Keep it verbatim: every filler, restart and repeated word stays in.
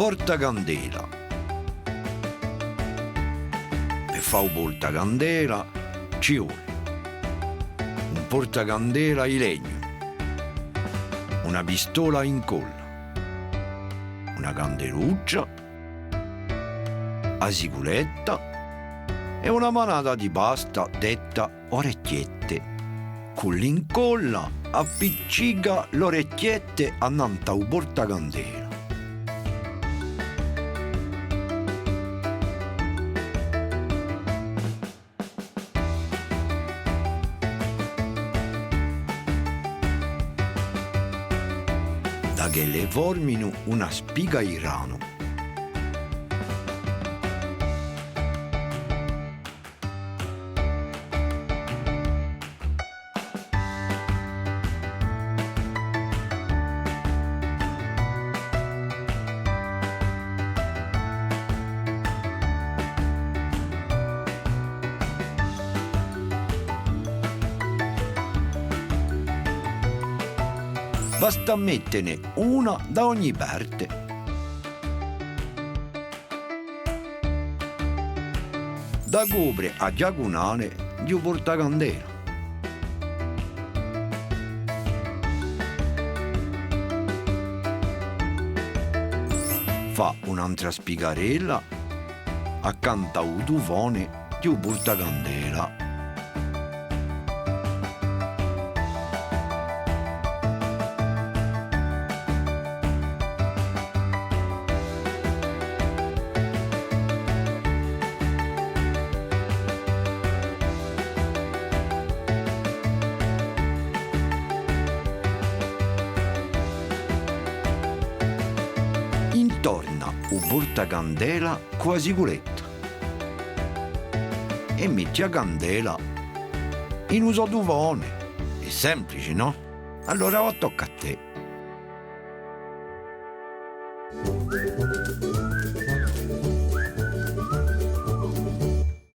Portacandela. Per fà u portacandela ci vole un portacandela di legnu, una pistola in colla, una candeluccia, a siculetta è una manata di pasta detta orecchiette. Cù l'incolla appiccica l'orecchiette annant'à u portacandela. Da ch'elle forminu una spiga di granu. Basta à mettene una da ogni parte. Da copre a diagunale di u portacandela. Fà un'antra spigarella accantu à u tufone di u portacandela. Intorna u portacandela cù a siculetta è metti a candela in u so tufone. Hè semplice, nò? Allora ora tocca à tè.